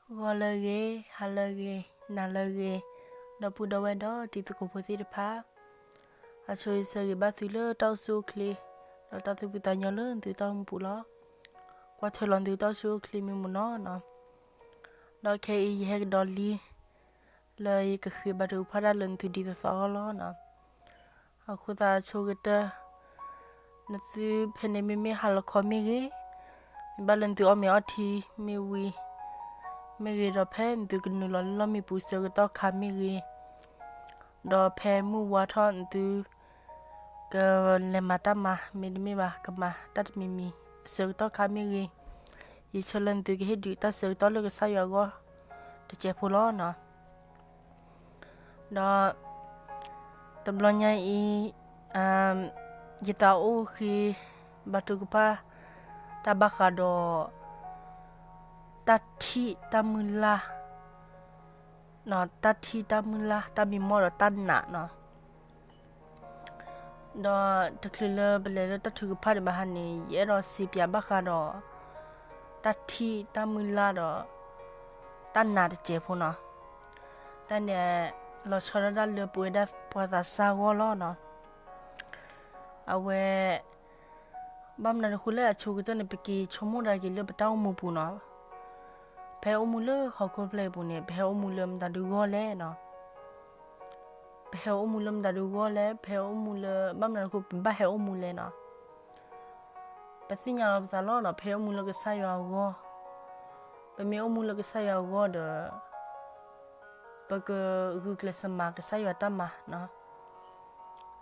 ဂီၤလၢအဂ့ၤ, ဟါလၢအဂ့ၤ, နၤလၢအဂ့ၤ, ဒီပုၢ်ဒီဝဲၢ်ဒီးတံၤသကိးဖိသ့ၣ်တဖၣ်, အဆိယဆၢဂ့ၤဘၣ်သုလၢတၢ်အိၣ်ဆူၣ်အိၣ်ချ့, ဒီးတၢ်သူၣ်ဖှံသးညီလၢသုတၢ်အိၣ်မူပူၤလီၤ. ကွၢ်ထွဲလီၤသုတၢ်အိၣ်ဆူၣ်အိၣ်ချ့မ့ၢ်မနီၤနီၤ, ဒီးခဲအံၤယဟဲကဒီးလံ လၢယကဃ့ဘါထုကဖၣ်တၢ်လၢသုဒ်သိးသိးအဂီၢ်လီၤ. အဃိသတးဆိကတၢၢ် နသုဖဲန့ၣ်မ့မ့ၢ်ဟါလီၤခီမ့ၢ်ဂ့ၤ, မ့ၢ်ဘၣ်လၢနသုအီၣ်မ့ၤအီထံမ့ၢ်ဝံၤ, မ့ၢ်ဂ့ၤဒီးဖဲနသုကနုာ်လီၤလၢလီၢ်မံပူၤဆၢကတီၢ်ခါမ့ၢ်ဂ့ၤ, ဒီးဖဲမုၢ်ဝါထီၣ်နသု ကလဲၤမၤတၢ်မၤ မ့တမ့ၢ်ဘၣ် ကမၤတၢ်တမံၤမံၤ အဆၢကတီၢ်ခါမ့ၢ်ဂ့ၤ, ယဆၢလၢနသုကဟ့ၣ်ဒုးတၢ်ဆၢကတီၢ်လၢကစၢ်ယွၤအဂီၢ် တစဲးဖိလီၤနီၤ. ဒီး တဘျီညါအံၤ ယသးအိၣ်ဃ့ဘါထုကဖၣ် တၢ်ဘၣ်ဃးဒီး တၢ်ထံၣ်တၢ်မုၢ်လၢ်, တၢ်ထံၣ်တၢ်မုၢ်လၢ် တၢ်မံမီၢ်ဒီးတၢ်နာ်နီၤ. ဒီးတချုးလၢပလဲၤလၢတၢ်ထုကဖၣ်ဒံးဘၣ်ဟါန့ၣ် ယအဲၣ်ဒိးစံးပၠးဘၣ်ဃးဒီး တၢ်ထံၣ်တၢ်မုၢ်လၢ်ဒီး တၢ်နာ်တစဲးဖိနီၤ. တၢ်န့ၣ် လီၤဆီဒၣ်တၢ်လၢပဝဲဒၣ်ပှၤသးစၢ်အဂီၢ်လီၤနီၤ. အဝဲ ဘၣ်မနုၤတဃိလၢအဆိကတၢၢ်န့ၣ် ပက့ၤဆိကမိၣ်ဒၣ်က့ၤလၢပတၢ်အိၣ်မူပူၤနီၤ. ပဟဲအိၣ်မူလၢဟီၣ်ခိၣ်ဖျၢၣ်အံၤပူၤန့ၣ် ပဟဲအိၣ်မူလၢမတၤဒုဂီၢ်လဲၣ်နီၤ. ပဟဲအိၣ်မူလၢမတၤဒုဂီၢ်လဲၣ်, ပဟဲအိၣ်မူလၢ ဘၣ်မနုၤတဃိ ပဘၣ်ဟဲအိၣ်မူလဲၣ်နီၤ. ပသ့ၣ်ညါလီၤပသးလီၤနီၤ, ပဟဲအိၣ်မူလၢကစၢ်ယွၤအဂီၢ်, ပမ့ၢ်အိၣ်မူလၢကစၢ်ယွၤအဂီၢ်ဒီး ပကဂုာ်ကျဲးစၢးမၤကစၢ်ယွၤတၢ်မၤနီၤ.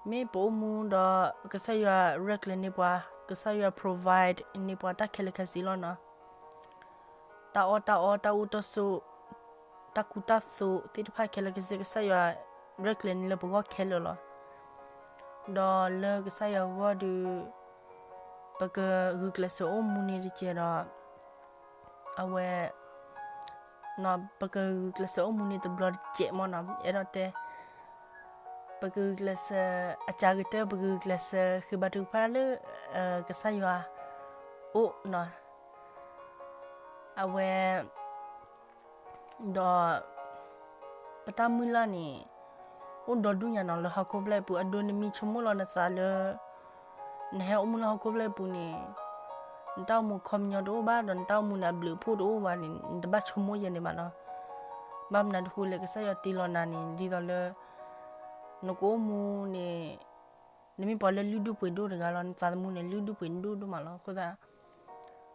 မ့ၢ်ပအိၣ်မူဒီး ကစၢ်ယွၤရဲၣ်ကျဲၤန့ၢ်ပှၤ, ကစၢ်ယွၤ provide န့ၢ်ပှၤတၢ်ခဲလၢာ်ခဲဆ့လီၤနီၤ. တၢ်အီၣ်တၢ်အီ တၢ်အိၣ်တၢ်ဆိး, တၢ်ကူတၢ်သိးသ့ၣ်တဖၣ်ခဲလၢာ်ခဲဆ့ ကစၢ်ယွၤရဲၣ်ကျဲၤန့ၢ်လၢပဂီၢ်ခဲလၢာ်လီၤ. ဒီးလၢကစၢ်ယွၤအဂီၢ်ဒီး ပကဂုာ်ကျဲးစၢးအိၣ်မူန့ၣ်တကဲးဒီး အဝဲ ပကဂုာ်ကျဲးစၢးအိၣ်မူန့ၣ်တဘျီတစဲးမ့ၢ်နီၤ, အဲၣ်ဒိးတဲ ပကဂုာ်ကျဲးစၢး အစှၤကတၢၢ် ပကဂုာ်ကျဲးစၢးဃ့ဘါထုကဖၣ်လၢ ကစၢ်ယွၤအိၣ်နီၤ. အဝဲ ဒီး ပတၢ်မုၢ်လၢ်န့ၣ် အိၣ်ဒီဒူၣ်ညါနီၤ လၢဟီၣ်ခိၣ်ဖျၢၣ်အပူၤ, အဒိ နမ့ၢ်ဆိကမိၣ်လီၤနသးလၢ နဟဲအိၣ်မူလၢဟီၣ်ခိၣ်ဖျၢၣ်အပူၤန့ၣ် နတၢ်အိၣ်မူခီပညီတအိၣ်ဘၣ် ဒီးနတၢ်အိၣ်မူန့ၣ် အဘျုးအဖှိၣ်တအိၣ်ဘၣ်န့ၣ် နတဘၣ်ဆိကမိၣ်ယဲန့ၣ်ဘၣ်နီၤ. ဘၣ်မနုၤတဃိလဲၣ် ကစၢ်ယွၤတ့လီၤနၤန့ၣ် ဒ်သိးလၢ နကအိၣ်မူန့ၣ် နမ့ၢ်ပှၤလၢလုၢ်ဒိၣ်ပှ့ၤဒိၣ်တဂၤလီၤ, နသးသမူန့ၣ် လုၢ်ဒိၣ်ပှ့ၤဒိၣ်ဒိၣ်မးလီၤ. အဃိသတး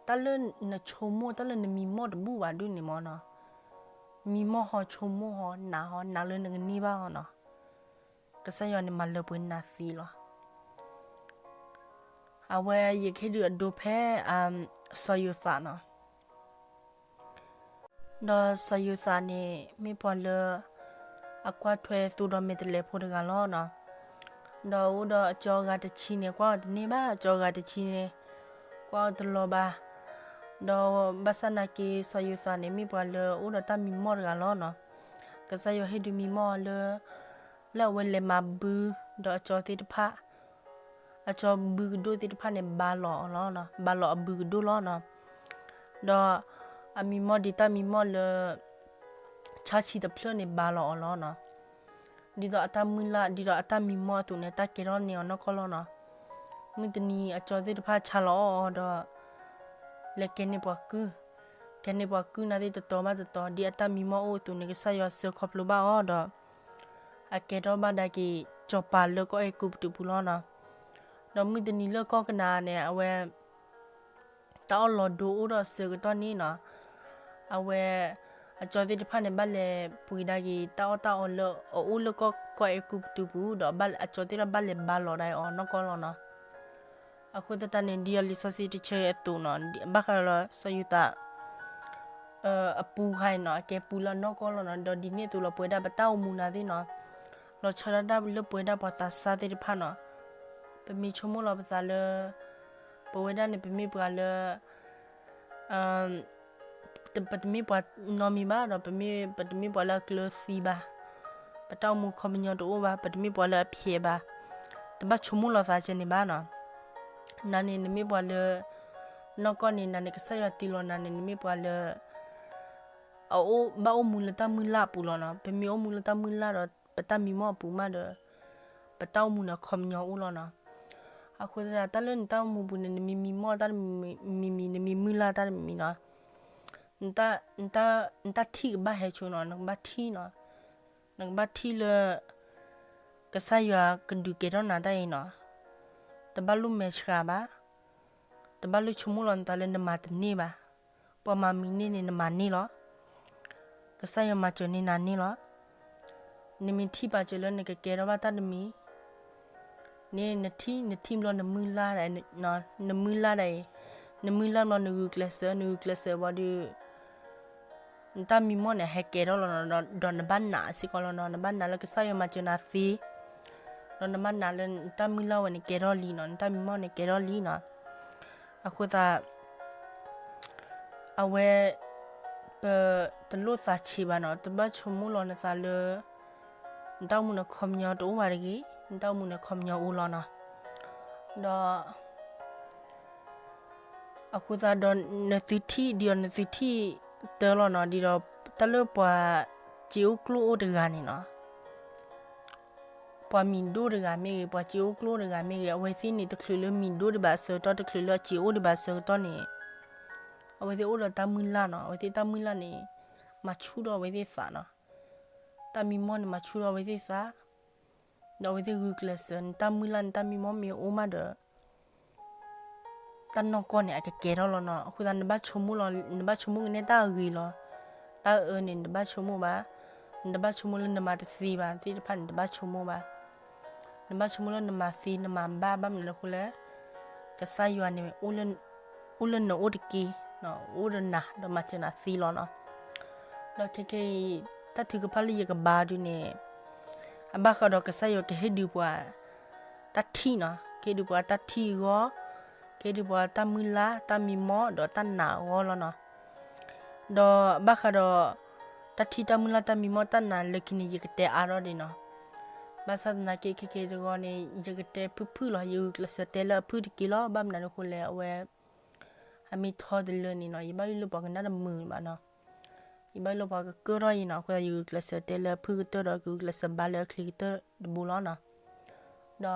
တၢ်လၢနဆိကမိၣ် တၢ်လၢနမံမီၢ်တဘူၣ်ဘၣ်ဒ်န့ၣ်မ့ၢ်နီၤ, မံမီၢ်ဟီ ဆိကမိၣ်ဟီ နာ်ဟီ နာ်လၢနကန့ၢ်ဘၣ်အီၤနီၤ, ကစၢ်ယွၤန့ၣ် မၤလၢပှဲၤနၤသ့လီၤ. အဝဲယကဟ့ၣ်ဒုးအဒိဖဲ စီၤယိၤသးနီၤ. ဒီးစီၤယိၤသးန့ၣ် မ့ၢ်ပှၤလၢ အကွၢ်ထွဲသိဒီးမဲာ်တဲးလဲးဖိတဂၤလီၤနီၤ. ဒီးအိၣ်ဒီးအကၠီဂၤတဆံန့ၣ် ကွၢ်အီၤတန့ၢ်ဘၣ်, အကၠီဂၤတဆံန့ၣ် ကွၢ်အီၤတလီၤဘၣ်. ဒီးဘၣ်ဆၣ်နာ်က့ စီၤယိၤသးန့ၣ် မ့ၢ်ပှၤလၢအိၣ်ဒီးတၢ်မံမီၢ်တဂၤလီၤနီၤ. ကစၢ်ယွၤဟ့ၣ်ဒုးမံမီၢ်အီၤလၢ လၢအဝဲလဲၤမၤဘု ဒီးအကၠီသ့ၣ်တဖၣ် အကၠီဘုကဒိၣ်သ့ၣ်တဖၣ်န့ၣ် ဘါလီၤအီၤလီၤ, ဘါလီၤအဘုကဒိၣ်လီၤနီၤ. ဒီးအမံမီၢ်ဒ်တၢ်မံမီၢ်လၢ ဆၣ်ဆံးတဖျၢၣ်န့ၣ် ဘါလီၤအီၤလီၤနီၤ. ဒ်သိးအတၢ်မုၢ်လၢ် ဒ်သိးအတၢ်မံမီၢ်အသိးန့ၣ် တၢ်ကဲထီၣ်န့ၢ်အီၤနီၢ်ကီၢ်လီၤနီၤ. မုၢ်တနံၤအကၠီသ့ၣ်တဖၣ်ဆါလီၤအီၣ်အီၤဒီး လဲၤကဲန့ၢ်ပှၤကုၢ်, ကဲန့ၢ်ပှၤကုၢ်နၤသ့ၣ်တတီၤဘၣ်တတီၤ ဒ်အတၢ်မံမီၢ်အိၣ်အသိးန့ၣ် ကစၢ်ယွၤစၢခီဖျိဘၣ်အီၤဒီး အကဲထီၣ်ဘၣ်ဒၣ်က့ၤ စီၤပၤလၢကီၢ်အဲၤကူပတူးပူၤလီၤနီၤ. ဒီးမုၢ်တနံၤလၢကီၢ်ကနၤအၤန့ၣ် အဝဲ တၢ်အီၣ်လီၤဒိအိၣ်ဒီးအဆၢကတီၢ်န့ၣ်နီၤ, အဝဲ အကၠီသ့ၣ်တဖၣ်န့ၣ် ဘၣ်လဲၤပှ့ၤဒၣ်က့ၤ တၢ်အီၣ်တၢ်အီလၢအအိၣ်လၢကီၢ် ကီၢ်အဲၤကူပတူးပူၤ ဒီးအကၠီသ့ၣ်တဖၣ်ဘၣ်လဲၤဘါလီၤဒၣ်အီၤနီၢ်ကီၢ်လီၤနီၤ. အဃိသတးန့ၣ် ဒ်အလံာ်စီဆှံတဆၢအသိးနီၤ, ဘၣ်ဃးလၢစီၤယိၤသး အပူၤခါအံၤနီၤ, အကဲပူၤလၢနီၢ်ကီၢ်လီၤနီၤ. ဒီးဒ်န့ၣ်အသိးလီၤ ပဝဲဒၣ်ပတၢ်အိၣ်မူနၤသ့ၣ်နီၤ, လီၤဆီဒၣ်တၢ်လၢပဝဲဒၣ်ပှၤသးစၢ်သ့ၣ်တဖၣ်နီၤ, ပမ့ၢ်ဆိကမိၣ်လီၤပသးလၢ ပဝဲဒၣ်န့ၣ် ပမ့ၢ်ပှၤလၢ ပတမ့ၢ်ပှၤနီတမံၤဘၣ်ဒီး ပမ့ၢ် ပတမ့ၢ်ပှၤလၢအကျၢၤသံဘၣ်, ပတၢ်အိၣ်မူခီပညီတအိၣ်ဘၣ်, ပတမ့ၢ်ပှၤလၢအဖျဲးဘၣ်, တဘၣ်ဆိကမိၣ်လီၤသးကဲန့ၣ်ဘၣ်နီၤ. နၤန့ၣ် နမ့ၢ်ပှၤလၢ နီၢ်ကီၢ်န့ၣ် နၤန့ၣ် ကစၢ်ယွၤတ့လီၤနၤန့ၣ် နမ့ၢ်ပှၤလၢ အအိၣ်ဘၣ်အိၣ်မူလၢတၢ်မုၢ်လၢ်အပူၤလီၤနီၤ. ပမ့ၢ်အိၣ်မူလၢတၢ်မုၢ်လၢ်ဒီး ပတၢ်မံမီၢ်အပူၤမးဒီး ပတၢ်အိၣ်မူန့ၣ်အခီပညီအိၣ်လီၤနီၤ. အဃိသတး တၢ်လၢနတၢ်အိၣ်မူပူၤန့ၣ် နမ့ၢ်မံမီၢ်တၢ်တမံၤမံၤ နမ့ၢ်မုၢ်လၢ်တၢ်တမံၤမံၤနီၤ, နတၢ်ထံၣ်ကဘၣ်ဟဲဆိနီၤ, နကဘၣ်ထံၣ်နီၤ, နကဘၣ်ထံၣ်လၢ ကစၢ်ယွၤကဒုးကဲထီၣ်နၤတၢ်အံၤနီၤ, တဘၣ်လိၣ်မဲာ်ဆှးဘၣ်, တဘၣ်လိၣ်ဆိကမိၣ်လီၤနသးလၢနမၤတန့ၢ်ဘၣ်, ပှၤမၤမံန့ၢ်န့ၣ် နမၤန့ၢ်လီၤ. ကစၢ်ယွၤမၤစၢၤန့ၢ်နၤန့ၢ်လီၤ. နမ့ၢ်ထံၣ်ပာ်စၢၤလၢနကကဲထီၣ်ဘၣ်တၢ်တမံၤ န့ၣ် နထံၣ် နထံၣ်ဘျီနမုၢ်လၢ်ဒၣ်, နမုၢ်လၢ်ဒၣ်အံၤ, နမုၢ်လၢ်ဘျီနဂုာ်ကျဲးစၢး, နဂုာ်ကျဲးစၢးဘၣ်ဒီး နတၢ်မံမီၢ်န့ၣ် ဟဲကဲထီၣ်လီၤနီၤ, ဒီးနဘၣ်နာ်စ့ၢ်ကီးလီၤနီၤ, နဘၣ်နာ်လၢကစၢ်ယွၤမၤစၢၤနၤသ့, ဒီးနဘၣ်နာ်လၢနတၢ်မုၢ်လၢ်ဝဲန့ၣ်ကဲထီၣ်လံနီၤ, နတၢ်မံမီၢ်န့ၣ်ကဲထီၣ်လံနီၤ. အဃိသတး အဝဲ ပတလိၣ်သးဆံးဘၣ်နီၤ, တဘၣ်ဆိကမိၣ်လီၤနသးလၢ နတၢ်အိၣ်မူန့ၣ်ခီပညီတအိၣ်ဘၣ်တဂ့ၤ, နတၢ်အိၣ်မူန့ၣ်ခီပညီအိၣ်လီၤနီၤ. ဒီး အဃိသတးဒီး နသုထံၣ် ဒ်ဒီးနသုထံၣ်တၢ်လီၤနီၤ, ဒ်ဒီးတၢ်လၢပှၤစ့အိၣ်ကျိၣ်အိၣ်တဂၤန့ၣ်နီၤ, ပှၤမံၤဒိၣ်တဂၤမ့ၢ်ဂ့ၤ, ပှၤစ့အိၣ်ကျိၣ်တဂၤမ့ၢ်ဂ့ၤ, အဝဲသ့ၣ်န့ၣ် တချုးလၢမံၤဒိၣ်ဒံးဘၣ်အဆၢကတီၢ်, တချုးလၢအစ့အိၣ်ဒံးဘၣ်အဆၢကတီၢ်န့ၣ်, အဝဲသ့ၣ်အိၣ်ဒီးတၢ်မုၢ်လၢ်နီၤ, အဝဲသ့ၣ်တၢ်မုၢ်လၢ်န့ၣ် မၤဆူၣ်ထီၣ်အဝဲသ့ၣ်သးနီၤ, တၢ်မံမီၢ်န့ၣ် မၤဆူၣ်ထီၣ်အဝဲသ့ၣ်သး, ဒီးအဝဲသ့ၣ်ဂုာ်ကျဲးစၢး, နတၢ်မုၢ်လၢ် နတၢ်မံမီၢ်မ့ၢ်အိၣ်မးဒီး တၢ်နီၢ်ကီၢ်န့ၣ် အကကဲထီၣ်လီၤနီၤ. အဃိသတး နဘၣ်ဆိကမိၣ်လီၤ, နဘၣ်ဆိကမိၣ်ကန့ၢ်တၢ်အဂ့ၤလီၤ. တၢ်အၢန့ၣ် နတဘၣ်ဆိကမိၣ်ဘၣ်, နတဘၣ်ဆိကမိၣ်လၢနမၤတသ့ဘၣ်သ့ၣ်တဖၣ်န့ၣ် နတဘၣ်ဆိကမိၣ်ဘၣ်. နဘၣ်ဆိကမိၣ်လၢနမၤသ့နမၤဘၣ် ဘၣ်မနုၤအဃိလဲၣ်, ကစၢ်ယွၤန့ၣ် အိၣ်လၢနအိၣ်တက့ၢ်, အိၣ်ဒီးနၤ ဒီးမၤစၢၤနၤသ့လီၤနီၤ. ဒီးခဲခဲအံၤ တၢ်ထုကဖၣ်လၢယကဘါဒုန့ၣ် အဘၣ်ဃးဒီးကစၢ်ယွၤကဟ့ၣ်ဒုးပှၤ တၢ်ထံၣ်နီၤ, ကဟ့ၣ်ဒုးပှၤတၢ်ထံၣ်အဂီၢ်, ကဟ့ၣ်ဒုးပှၤတၢ်မုၢ်လၢ် တၢ်မံမီၢ် ဒီးတၢ်နာ်အဂီၢ်လီၤနီၤ. ဒီးဘၣ်ဃးဒီး တၢ်ထံၣ်တၢ်မုၢ်လၢ် တၢ်မံမီၢ် တၢ်နာ်လၢခံန့ၣ် ယကတဲအါထီၣ်ဒံးနီၤ. ဘၣ်ဆၣ်သနာ်က့ ခဲခဲတဂီၤန့ၣ် ယကတဲဖုၣ်ဖုၣ်လီၤ, ယဂုာ်ကျဲးစၢးတဲလၢအဖုၣ်တက့ၢ်လီၤ. ဘၣ်မနုၤအဃိလဲၣ်, အဝဲ အမ့ၢ်ထီတလၢန့ၣ်နီၤ, ယဘၣ်ယိၣ်လၢပှၤကနၣ်တမုာ်ဘၣ်နီၤ. ယဘၣ်ယိၣ်လၢပှၤကကၢၣ်ထီၣ်အံၤနီၤ, အဃိသတး ယဂုာ်ကျဲးစၢးတဲလၢအဖုၣ်ကတၢၢ်ဒီး ယဂုာ်ကျဲးစၢးဘါလၢအချ့ကတၢၢ်တဘိလီၤနီၤ. ဒီး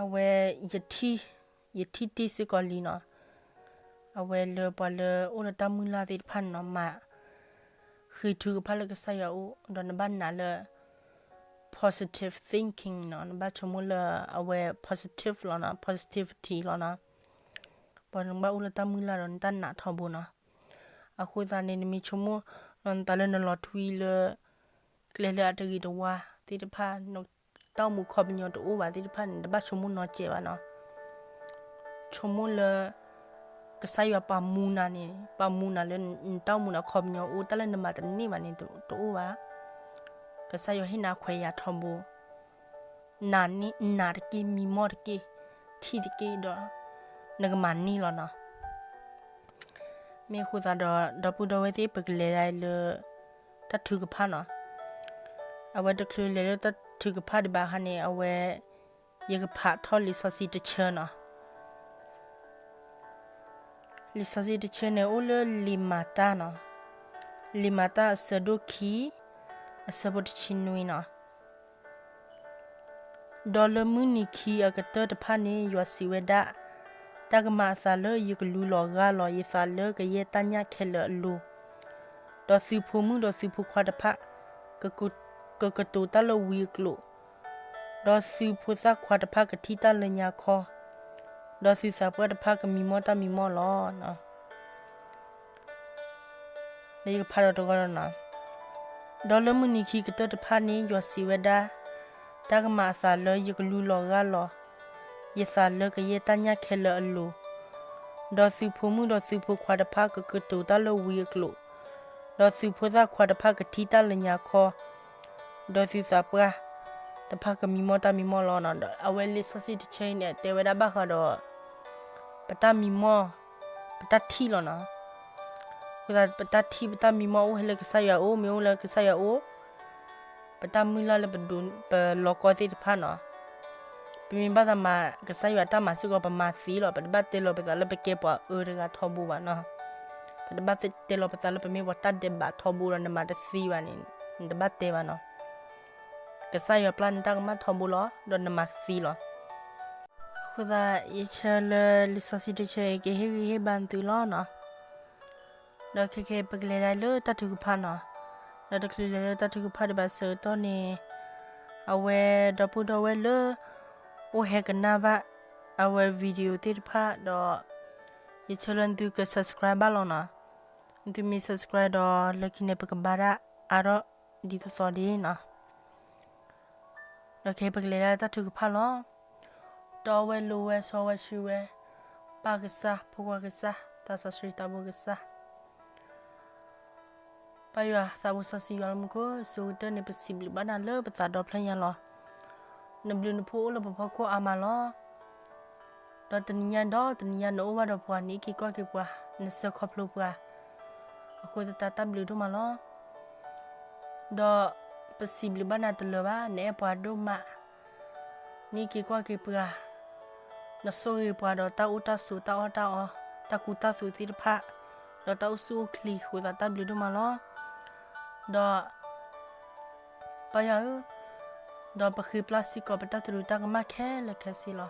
အဝဲ ယထံၣ် ယထံၣ်တ့ၢ်စ့ၢ်ကီးလံနီၤ. အဝဲလၢပှၤလၢအိၣ်ဒီးတၢ်မုၢ်လၢ်သ့ၣ်တဖၣ်န့ၣ်နီၤ, မၤ ဃ့ထုကဖၣ်လၢကစၢ်ယွၤအအိၣ်, ဒီးနဘၣ်နာ်လၢ positive thinking နီၤ, နဘၣ်ဆိကမိၣ်လၢအဝဲ positive လီၤနီၤ, positivity လီၤနီၤ. ပှၤနဘၣ်အိၣ်လၢတၢ်မုၢ်လၢ်ဒီးနတၢ်နာ်ထီဘိနီၤ. အဃိသတးန့ၣ် နမ့ၢ်ဆိကမိၣ်လီၤနသးလၢနလီၤထွံလၢ ကျဲလၢအတဂ့ၤတဝါသ့ၣ်တဖၣ်, နတၢ်အိၣ်မူခီပညီတအိၣ်ဘၣ်သ့ၣ်တဖၣ်န့ၣ် တဘၣ်ဆိကမိၣ်နီတစဲးဘၣ်နီၤ. ဆိကမိၣ်လၢ ကစၢ်ယွၤပာ်မူနၤန့ၣ်, ပာ်မူနၤလၢနတၢ်အိၣ်မူန့ၣ် အခီပညီအိၣ်, တၢ်လၢနမၤတန့ၢ်ဘၣ်န့ၣ် တအိၣ်ဘၣ်. ကစၢ်ယွၤဟ့ၣ်နၤခွဲးယာ်ထီဘိ, နာ်တက့ၢ်, မံမီၢ်တက့ၢ်, ထံၣ်တက့ၢ်ဒီး နကမၤန့ၢ်လီၤနီၤ. မ့ၢ်အဃိသတးဒီး ဒီပုၢ်ဒီဝဲၢ်သ့ၣ် ပကလဲၤဒၣ်လၢ တၢ်ထုကဖၣ်နီၤ. အဝဲတချုးလဲၤလၢတၢ်ထုကဖၣ်ဒံးဘၣ်အခါန့ၣ် အဝဲ ယကဖးထီၣ်လံာ်စီဆှံတဆၢနီၤ. လံာ်စီဆှံတဆၢန့ၣ် အိၣ်လၢလံာ်မၤတၢ်နီၤ, လံာ်မၤတၢ်အဆၢဒိၣ်ခံ, အဆၢဖိတဆံနွံနီၤ. ဒီးလၢမုၢ်နံၤခံအကတၢၢ်တဖၣ်န့ၣ် ယွၤစံးဝဲဒၣ်, တၢ်ကမၤအသးလၢယကလူလီၤဂၢ်လီၤ ယသးလၢကယဲၢ်တၢ်ညၣ်ခဲလၢာ်အလိၤ, ဒီးသုဖိမုၣ်ဒီးသုဖိခွါတဖၣ် ကကတိၤတၢ်လၢဝံအကျိာ်, ဒီးသုဖိသၣ်ခွါတဖၣ်ကထံၣ်တၢ်လၢညါခီ, ဒီးသုသးပှၢ်တဖၣ်ကမံမီၢ်တၢ်မံမီၢ်လီၤ. လၢယကဖးဒီးတဂီၢ်ဒီးနီၤ, ဒီးလၢမုၢ်နံၤခံကတၢၢ်တဖၣ်န့ၣ် ယွၤစံးဝဲဒၣ်, တၢ်ကမၤအသးလၢယကလူလီၤဂၢ်လီၤ, ယသးလၢကယဲၢ်တၢ်ညၣ်ခဲလၢာ်အလိၤ, ဒီးသုဖိမုၣ်ဒီးသုဖိခွါတဖၣ်ကကတိၤတၢ်လၢဝံအကျိာ်, ဒီးသုဖိသၣ်ခွါတဖၣ်ကထံၣ်တၢ်လၢညါခီ, ဒီးသုသးပှၢ်တဖၣ်ကမံမီၢ်တၢ်မံမီၢ်လီၤ. ဒီးအဝဲလံာ်စီဆှံတဆၢအံၤန့ၣ် တဲဝဲဒၣ်ဘၣ်ဃးဒီး ပတၢ်မံမီၢ် ပတၢ်ထံၣ်လီၤနီၤ. အဃိသတး ပတၢ်ထံၣ်ပတၢ်မံမီၢ်အိၣ်ဟဲလၢကစၢ်ယွၤအအိၣ်, မ့ၢ်အိၣ်လၢကစၢ်ယွၤအအိၣ်, ပတၢ်မုၢ်လၢ်လၢပဒိး ပလီၤကီသ့ၣ်တဖၣ်နီၤ. ပမ့ၢ်ဘၣ်သးမၤကစၢ်ယွၤတၢ်မၤစ့ၢ်ကီး ပမၤသ့လီၤ, ပတဘၣ်တဲလီၤပသးလၢပကဲပှၤအၢတဂၤထီဘိဘၣ်နီၤ. ပတဘၣ်တဲလီၤပသးလၢပမ့ၢ်ပှၤတၢ်ဒဲးဘးထီဘိဒီးနမၤတသ့ဘၣ်န့ၣ်, နတဘၣ်တဲဘၣ်နီၤ. ကစၢ်ယွၤပျၢ်နတၢ်ကမၣ်ထီဘိလီၤ, ဒီးနမၤသ့လီၤ. အဃိသတး ယဆၢလၢလံာ်စီဆှံတဆၢအံၤ ကဟ့ၣ်ဂံၢ်ဟ့ၣ်ဘါသုလီၤနီၤ. ဒီးခဲကနံၣ် ပကလဲၤဒၣ်လၢတၢ်ထုကဖၣ်နီၤ. ဒီးတချုးလဲၤလၢတၢ်ထုကဖၣ်ဒံးဘၣ်အဆၢကတီၢ်န့ၣ်, အဝဲဒီပုၢ်ဒီဝဲၢ်လၢ အိၣ်ဟဲကနၣ်ဘၣ် အဝဲ video သ့ၣ်တဖၣ်ဒီး ယဆၢလၢသုက subscribe ဘၣ်လီၤနီၤ. သုမ့ၢ် subscribe ဒီး လၢခံန့ၣ် ပကဘါတၢ်အါထီၣ်ဒ်သိးသိးဒ်နီၤ. ဒီးခဲအံၤ ပကလဲၤဒၣ်တၢ်ထုကဖၣ်လီၤ. တီဝဲလိၤဝဲ စီဝဲဆှံဝဲ, ပၢ်ကစၢ်, ဖိခွါကစၢ်, သးစီဆှံသးဘိကစၢ်, ပၢ်ယွၤသးဘိစီဆှံယွၤလၢမူခိၣ် စိၤကတၢၢ်န့ၣ် ပစံးဘျုးဘၣ်နၤလၢပသးဒီဖျၢၣ်ညါလီၤ. နဘျုးနဖှိၣ်အိၣ်လၢပဖီခိၣ်အါမးလီၤ. ဒီးတနံၤညါဒီးတနံၤညါ နအိၣ်ဘၣ်ဒီးပှၤ နအုၣ်က့ၤခီၣ်က့ၤပှၤ, နစၢဃီဖျိပှၤ, အဃိသတးတၢ်ဘျုးဒိၣ်မးလီၤ. ဒီးပစံးဘျုးဘၣ်နၤတလၢာ်ဘၣ်, နအဲၣ်ပှၤဒိၣ်မး, နအုၣ်က့ၤခီၣ်က့ၤပှၤ, နဆိၣ်ဂ့ၤပှၤဒီးတၢ်အိၣ်တၢ်ဆိး တၢ်အီၣ်တၢ်အီ, တၢ်ကူတၢ်သိးသ့ၣ်တဖၣ်, ဒီးတၢ်အိၣ်ဆူၣ်အိၣ်ချ့အဃိသတးတၢ်ဘျုးဒိၣ်မးလီၤ. ဒီး ပၢ်ယွၤဧၢ, ဒီးပဃ့ပျၢ်စ့ၢ်ကီးပတၢ်သရူးတၢ်ကမၣ်ခဲလၢာ်ခဲဆ့လီၤ.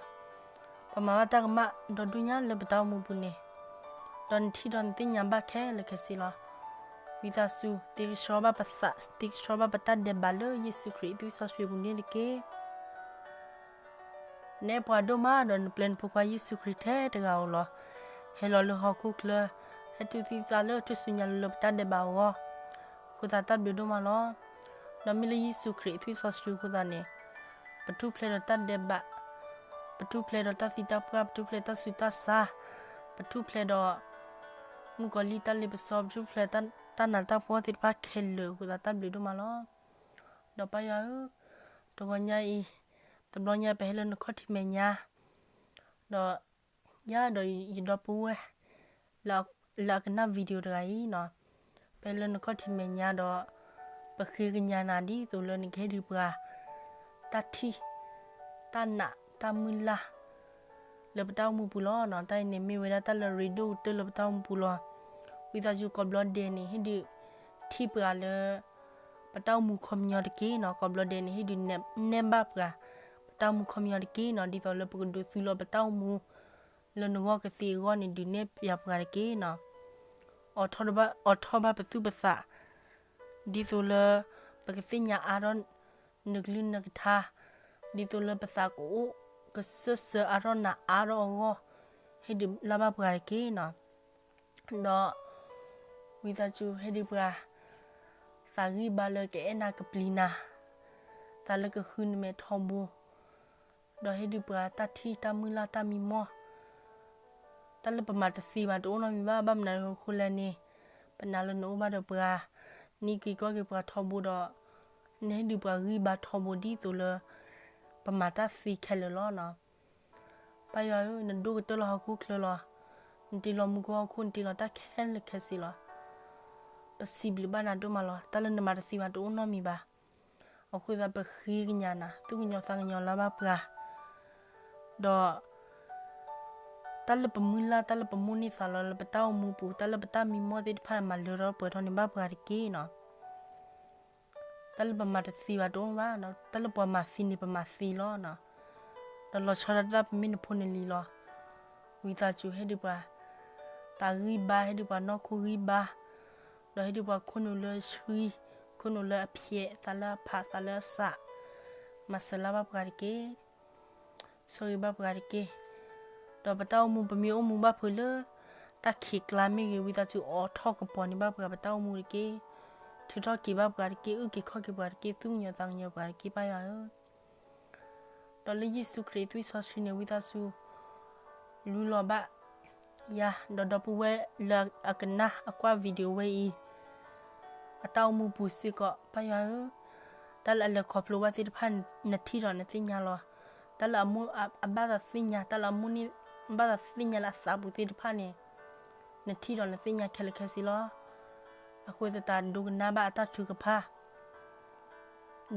ပမၤဘၣ်တၢ်ကမၣ်ဒီဒူၣ်ညါလၢပတၢ်အိၣ်မူပူၤန့ၣ်, ဒီးနထံၣ်ဒီးနသ့ၣ်ညါဘၣ်ခဲလၢာ်ခဲဆ့လီၤ. ဝံသးစူၤ သ့ကဆှီဘၣ်ပသး, သ့ကဆှီဘၣ်ပတၢ်ဒဲးဘးလၢယ့ၣ်ၡူးခရံာ်အသွံၣ်စီဆှံပူၤန့ၣ်တက့ၢ်. နအဲၣ်ပှၤဒိၣ်မးဒီးနပျဲနဖိခွါယ့ၣ်ၡူးခရံာ်ထဲတဂၤဧိၤလီၤ. ဟဲလီၤလၢဟီၣ်ခိၣ်ချၢ, ဟဲတူၢ်သံသးလၢထူၣ်စုညါလိၤလၢပတၢ်ဒဲးဘးအဂီၢ်, အဃိသတးတၢ်ဘျုးဒိၣ်မးလီၤ. ဒီးမ့ၢ်လၢယ့ၣ်ၡူးခရံာ်အသွံၣ်စီဆှံအဃိသတးန့ၣ်, ပထူၣ်ဖျဲးဒီးတၢ်ဒဲးဘး, ပထူၣ်ဖျဲးဒီးတၢ်သံတၢ်ပှၢ်, ပထူၣ်ဖျဲးတၢ်ဆူးတၢ်ဆါ, ပထူၣ်ဖျဲးဒီး မုၣ်ကီၤလံၢ်တၢ်လ့ပစီ, ပထူၣ်ဖျဲးတၢ်နးတၢ်ဖှီၣ်သ့ၣ်တဖၣ်ခဲလၢာ်အဃိသတးတၢ်ဘျုးဒိၣ်မးလီၤ. ဒီးပၢ်ယွၤဧၢ, တဂီၤညါအံၤ, တဘျီညါပဟဲလၢနခီၣ်ထံးမဲာ်ညါ, ဒီးယၤဒီးယဒီပုၢ်ဝဲၢ် လၢအကနၣ် video တဂၤအံၤနီၤ, ပဟဲလၢနခီၣ်ထံးမဲာ်ညါဒီး ပဃ့ကညးနၤဒ်သိးလၢနကဟ့ၣ်ဒုးပှၤ တၢ်ထံၣ် တၢ်နာ် တၢ်မုၢ်လၢ် လၢပတၢ်အိၣ်မူပူၤလီၤနီၤ. တၢ်အံၤန့ၣ်မ့ၢ်ဝဲဒၣ်တၢ်လၢအရ့ဒိၣ်ကတၢၢ်လၢပတၢ်အိၣ်မူပူၤလီၤ. ဝံသးစူၤကိးဘျီဒဲးန့ၣ် ဟ့ၣ်ဒုးထံၣ်ပှၤလၢ ပတၢ်အိၣ်မူခီပညီတက့ၢ်နီၤ. ကိးဘျီဒဲးန့ၣ် ဟ့ၣ်ဒုးနဲၣ်ဘၣ်ပှၤ ပတၢ်အိၣ်မူခီပညီတက့ၢ်နီၤ, ဒ်သိးလၢပကဒိးသူလီၤပတၢ်အိၣ်မူ လၢနဂီၢ်ကသ့အဂီၢ်န့ၣ် ဒုးနဲၣ်ပှၤတက့ၢ်နီၤ. အိးထီၣ်ဘၣ်ပသူၣ်ပသး ဒ်သိးလၢ ပကသ့ၣ်ညါအါထီၣ် နကလုၢ်နကထါ, ဒ်သိးလၢပသးကအိၣ်ကစၢၢ်ဆၢအါထီၣ်နၤအါထီၣ်အဂီၢ်, ဟ့ၣ်ဒုးလၢ်ဘၣ်ပှၤတက့ၢ်နီၤ. ဒီး ဝံသးစူၤဟ့ၣ်ဒုးပှၤ သးဂံၢ်ဘါလၢကအဲၣ်နၤကပျံၤနၤ, သးလၢကဃုနမဲာ်ထီဘိ, ဒီးဟ့ၣ်ဒုးပှၤတၢ်ထံၣ်တၢ်မုၢ်လၢ်တၢ်မံမီၢ်, တၢ်လၢပမၤတသ့ဘၣ်တအိၣ်နီတမံၤဘၣ်. ဘၣ်မနုၤအဃိလဲၣ်န့ၣ်, ပနာ်လၢနအိၣ်ဘၣ်ဒီးပှၤ, နအုၣ်က့ၤခီၣ်က့ၤပှၤထီဘိဒီး နဟ့ၣ်ဒုးပှၤဂံၢ်ဘါထီဘိဒ်သိးလၢ ပမၤတၢ်သ့ခဲလၢာ်လီၤနီၤ. ပၢ်ယွၤဧၢ, နဒိၣ်ကတၢၢ်လၢဟီၣ်ခိၣ်ချၢလီၤ. နတ့လီၤမူခိၣ်ဟီၣ်ခိၣ်, နတ့လီၤတၢ်ခဲလၢာ်ခဲဆ့လီၤ. ပစံးဘျုးဘၣ်နၤဒိၣ်မးလီၤ. တၢ်လၢနမၤတသ့ဘၣ်တအိၣ်နီတမံၤဘၣ်. အဃိသတးပဃ့ကညးနၤ, သူၣ်ကညီၤသးကညီၤလၢ်ဘၣ်ပှၤ, ဒီး တၢ်လၢပမုၢ်လၢ်, တၢ်လၢပမိၣ်န့ၢ်သးလီၤလၢပတၢ်အိၣ်မူပူၤ, တၢ်လၢပတၢ်မံမီၢ်သ့ၣ်တဖၣ် မၤလၢထီၣ်ပှဲၤထီၣ်န့ၢ်ဘၣ်ပှၤတက့ၢ်နီၤ. တၢ်လၢပမၤတသ့ဘၣ်တအိၣ်ဘၣ်, တၢ်လၢပှၤမၤသ့န့ၣ် ပမၤသ့လီၤ. ဒီးလီၤဆီဒၣ်တၢ်ပမ့ၢ်နဖိနလံၤလီၤ. ဝံသးစူၤဟ့ၣ်ဒုးပှၤ သးဂံၢ်ဘါ, ဟ့ၣ်ဒုးပှၤနီၢ်ခိဂံၢ်ဘါ, ဒီးဟ့ၣ်ဒုးပှၤခိၣ်နူာ်လၢဆှံ, ခိၣ်နူာ်လၢအဖျဲး, သးလၢအဖး, သးလၢအစး, မၤစၢၤလၢ်ဘၣ်ပှၤတက့ၢ်. ဆိၣ်ဂ့ၤဘၣ်ပှၤတက့ၢ်. ဒီးပတၢ်အိၣ်မူပမ့ၢ်အိၣ်မူဘၣ်ဖုးလၢ တၢ်ခံးကျါမ့ၢ်ဂ့ၤ, ဝံသးစူၤအိးထီၣ်ကပီၤန့ၢ်ဘၣ်ပှၤပတၢ်အိၣ်မူတက့ၢ်. ထုးထီၣ်က့ၤဘၣ်ပှၤတက့ၢ်, အုၣ်က့ၤခီၣ်က့ၤပှၤတက့ၢ်, သူၣ်ကညီၤသးကညီၤပှၤတက့ၢ် ပၢ်ယွၤဧၢ. ဒီးလၢယ့ၣ်ၡူးခရံာ်အသွံၣ်စီဆှံန့ၣ် ဝံသးစူၤ လူလီၤဘၣ်ယၤ ဒီးဒီပုၢ်ဝဲၢ်လၢအကနၣ်အကွၢ် video ဝဲအံၤ အတၢ်အိၣ်မူပူၤစ့ၢ်ကီး ပၢ်ယွၤဧၢ, တၢ်လၢအလဲၤခီဖျိဘၣ်သ့ၣ်တဖၣ် နထံၣ်ဒီးနသ့ၣ်ညါလီၤ. တၢ်လၢအမိၣ်အဘၣ်သးသ့ၣ်ညါ, တၢ်လၢအမိၣ်န့ၢ်ဘၣ်သးသ့ၣ်ညါလၢအသးပူၤသ့ၣ်တဖၣ်န့ၣ် နထံၣ်ဒီးနသ့ၣ်ညါခဲလၢာ်ခဲဆ့လီၤ. အဃိသတးဒိကနၣ်ဘၣ်အတၢ်ထုကဖၣ်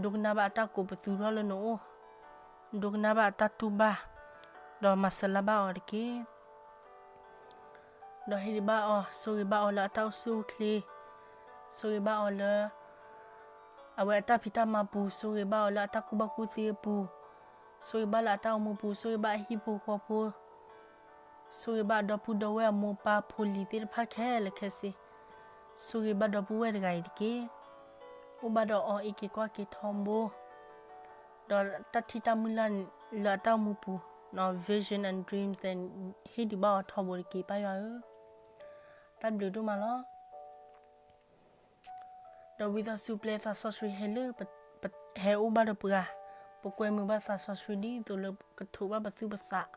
ဒိကနၣ်ဘၣ်အတၢ်ကိးပသူထီၣ်လၢနအိၣ်, ဒိကနၣ်ဘၣ်အတၢ်တူၢ်ဘၣ်, ဒီးမၤစၢၤလၢ်ဘၣ်အီၤတက့ၢ်. ဒီးဟ့ၣ်ဒုးဘၣ်အီၤ, ဆိၣ်ဂ့ၤဘၣ်အီၤလၢအတၢ်အိၣ်ဆူၣ်အိၣ်ချ့, ဆိၣ်ဂ့ၤဘၣ်အီၤလၢ အဝဲအတၢ်ဖံးတၢ်မၤပူၤ, ဆိၣ်ဂ့ၤဘၣ်အီၤလၢအတၢ်ကူၣ်ဘၣ်ကူၣ်သ့အပူၤ, ဆိၣ်ဂ့ၤဘၣ်လၢအတၢ်အိၣ်မူပူၤ, ဆိၣ်ဂ့ၤဘၣ်အဟံၣ်ဖိဃီဖိ, ဆိၣ်ဂ့ၤဘၣ်ဒီပုၢ်ဒီဝဲၢ်အမိၢ်ပၢ်ဖိလံၤသ့ၣ်တဖၣ်ခဲလၢာ်ခဲဆ့, ဆိၣ်ဂ့ၤဘၣ်ဒီပုၢ်ဝဲၢ်တဂၤအံၤတက့ၢ်. အိၣ်ဘၣ်ဒီးအီၤအံးက့ၤကွၢ်က့ၤထီဘိ, ဒီးတၢ်ထံၣ်တၢ်မုၢ်လၢ်လၢအတၢ်အိၣ်မူပူၤ, vision and dreams န့ၣ် ဟ့ၣ်ဒုးဘၣ်အီၤထီဘိတက့ၢ် ပၢ်ယွၤဧၢ. တၢ်ဘျုးဒိၣ်မးလီၤ. ဒီးဝံသးစူၤပျဲသးစီဆှံဟဲလၢ ဟဲအိၣ်ဘၣ်ဒီးပှၤ, ပကွဲမုာ်ဘၣ်သးစီဆှံဒ်သိးလၢကထိးဘၣ်ပသူၣ်ပသး,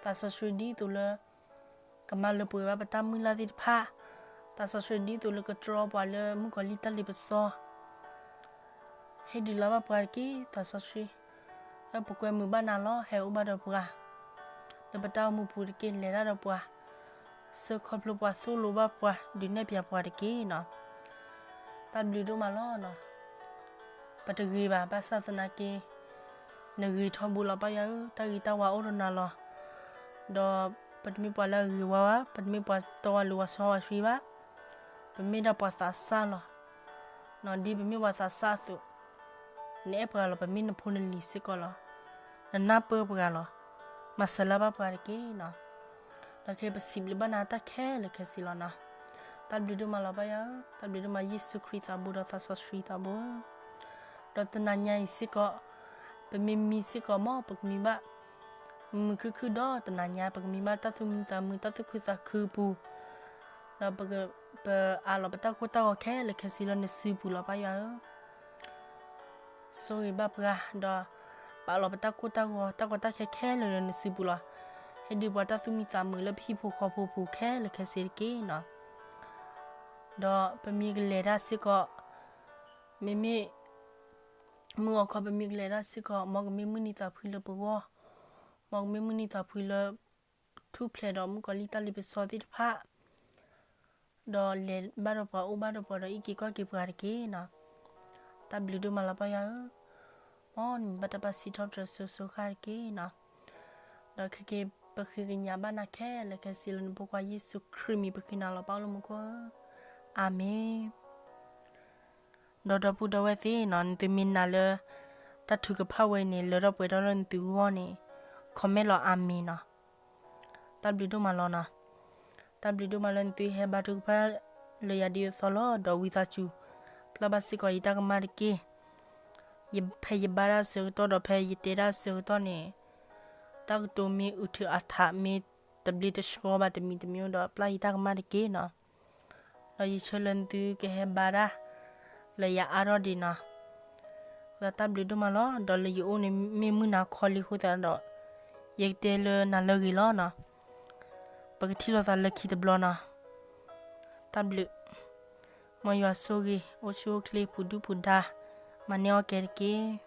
သးစီဆှံဒ်သိးလၢ ကမၤလၢပှဲၤဘၣ်ပတၢ်မုၢ်လၢ်သ့ၣ်တဖၣ်, သးစီဆှံဒ်သိးလၢကတြီပှၤလၢမုၣ်ကီၤလံၢ်တၢ်လ့ပစီ ဟ့ၣ်ဒုးလီၤဘၣ်ပှၤတက့ၢ် သးစီဆှံ, လၢပကွဲမုာ်ဘၣ်နၤလီၤ ဟဲအိၣ်ဘၣ်ဒီးပှၤ, လၢပတၢ်အိၣ်မူပူၤတက့ၢ် လဲၤတၢ်ဒီးပှၤ, စၢၤခီဖျိပှၤ သိၣ်လိဘၣ်ပှၤ ဒုးနဲၣ်ပၠးပှၤတက့ၢ်နီၤ. တၢ်ဘျုးဒိၣ်မးလီၤနီၤ. ပတဂ့ၤဘၣ် ဘၣ်ဆၣ်သနာ်က့ နဂ့ၤထီဘိလီၤ ပၢ်ယွၤဧၢ, တၢ်ဂ့ၤတၢ်ဝါအိၣ်ဒီးနၤလီၤ. ဒီးပတမ့ၢ်ပှၤလၢအဂ့ၤဝါဘၣ်, ပတမ့ၢ်ပှၤတီဝါလိၤဝါဆီဝါဆှံဘၣ်, ပမ့ၢ်ဒၣ်ပှၤသးစၢ်လီၤ. ဒ်ပမ့ၢ်ပှၤသးစၢ်အသိး, နအဲၣ်ပှၤလီၤ, ပမ့ၢ်နဖိနလံၤစ့ၢ်ကီးလီၤ. နနၢ်ပၢၢ်ပှၤလီၤ. မၤစၢၤလၢ်ဘၣ်ပှၤတက့ၢ်နီၤ. ဒီးခဲအံၤပစံးဘျုးဘၣ်နၤတၢ်ခဲလၢာ်ခဲဆ့လီၤနီၤ. တၢ်ဘျုးဒိၣ်မးလီၤ ပၢ်ယွၤဧၢ, တၢ်ဘျုးဒိၣ်မး ယ့ၣ်ၡူးခရံာ်သးဘိဒီးသးစီဆှံသးဘိဧၢ. ဒီးတနၤညါအံၤစ့ၢ်ကီး, ပမ့ၢ်မံစ့ၢ်ကီး မ်ပကမံဘၣ် မုာ်ခုၣ်ခုၣ်ဒီးတနၤညါ ပကမံဘၣ်တၢ်သူၣ်မံသးမုာ် တၢ်သူၣ်ခုသးခုအပူၤ, ဒီးပ, ပအးလီၤပတၢ်ကိၢ်တၢ်ဂီၤခဲလၢာ်ခဲဆ့လၢနစုပူၤလီၤ ပၢ်ယွၤဧၢ. ဆိၣ်ဂ့ၤဘၣ်ပှၤ, ဒီးပာ်လီၤပတၢ်ကိၢ်တၢ်ဂီၤ တၢ်ကီတၢ်ခဲခဲလၢာ်လၢနစုပူၤလီၤ. ဟ့ၣ်ဒုးပှၤတၢ်သူၣ်မံသးမုာ်လၢပဟံၣ်ဖိဃီဖိပူၤခဲလၢာ်ခဲဆ့တက့ၢ်နီၤ. ဒီးပမ့ၢ်ကလဲၤတၢ်စ့ၢ်ကီး, မ့မ့ၢ် မုၢ်ဂီၤခီပမ့ၢ်ကလဲၤတၢ်စ့ၢ်ကီး မ်ကမ့ၢ်မုၢ်နံၤသးဖှံလၢပဂီၢ်, မ်ကမ့ၢ်မုၢ်နံၤသးဖှံလၢ ထူၣ်ဖျဲးဒီးမုၣ်ကီၤလံၢ်တၢ်လ့ပစီသ့ၣ်တဖၣ်, ဒီးလဲၤဘၣ်ဒီးပှၤ အိၣ်ဘၣ်ဒီးပှၤဒီးအံးက့ၤကွၢ်က့ၤပှၤတက့ၢ်နီၤ. တၢ်ဘျုးဒိၣ်မးလီၤ ပၢ်ယွၤဧၢ, မ်နမံၤဘၣ်တၢ်ပာ်စံးထီၣ်ပတြၢၤစိၤစိၤဃၣ်တက့ၢ်နီၤ. ဒီးခဲက့ၤပဃ့ကညးဘၣ်နၤခဲလၢာ်ခဲဆ့လၢ နဖိခွါယ့ၣ်ၡူးခရံာ်မံၤပဃ့နၤလီၤ ပၢ်အိၣ်လၢမူခိၣ်ဧၢ, အၤမ့ၣ်. ဒီးဒီပုၢ်ဒီဝဲၢ်သ့ၣ်နီၤ, နသုမ့ၢ်နာ်လၢ တၢ်ထုကဖၣ်ဝဲအံၤန့ၣ် လၢထီၣ်ပှဲၤထီၣ်လၢနသုဂီၢ်န့ၣ်, comment လီၤ အၤမ့ၣ်နီၤ. တၢ်ဘျုးဒိၣ်မးလီၤနီၤ. တၢ်ဘျုးဒိၣ်မးလၢနသုဟဲဘါထုကဖၣ်လၢယၤဒ်သိးသိးလီၤ. ဒီးဝံသးစူၤ ပျၢ်ဘၣ်စ့ၢ်ကီးယတၢ်ကမၣ်တက့ၢ်. ယ, ဖဲယဘါတၢ်အဆၢကတီၢ်ဒီးဖဲယတဲတၢ်အဆၢကတီၢ်န့ၣ်, တၢ်ကတိၤမ့ၢ်အုးထုးအါထး မ့ၢ်တဘျ့တဆှီဘၣ်တမံၤတမံၤဒီး ပျၢ်ယတၢ်ကမၣ်တက့ၢ်နီၤ. ဒီးယဆၢလၢနသုကဟဲဘါတၢ် လၢယၤအါထီၣ်ဒံးနီၤ. အဃိသတးတၢ်ဘျုးဒိၣ်မးလီၤ. ဒီးလၢယအိၣ်န့ၣ် မ့ၢ်မုၢ်နၤခီလံအဃိသတးဒီး ယကတဲလၢနၤလၢအဂ့ၤလီၤနီၤ. ပကထံၣ်လိာ်သးလၢခံတဘျီနီၤ. တၢ်ဘျုး. မ်ယွၤဆိၣ်ဂ့ၤ အိၣ်ဆူၣ်အိၣ်ချ့ ပူၤဒုၣ်ပူၤဒါ မၤန့ၢ်အီၣ်ကဲတက့ၢ်.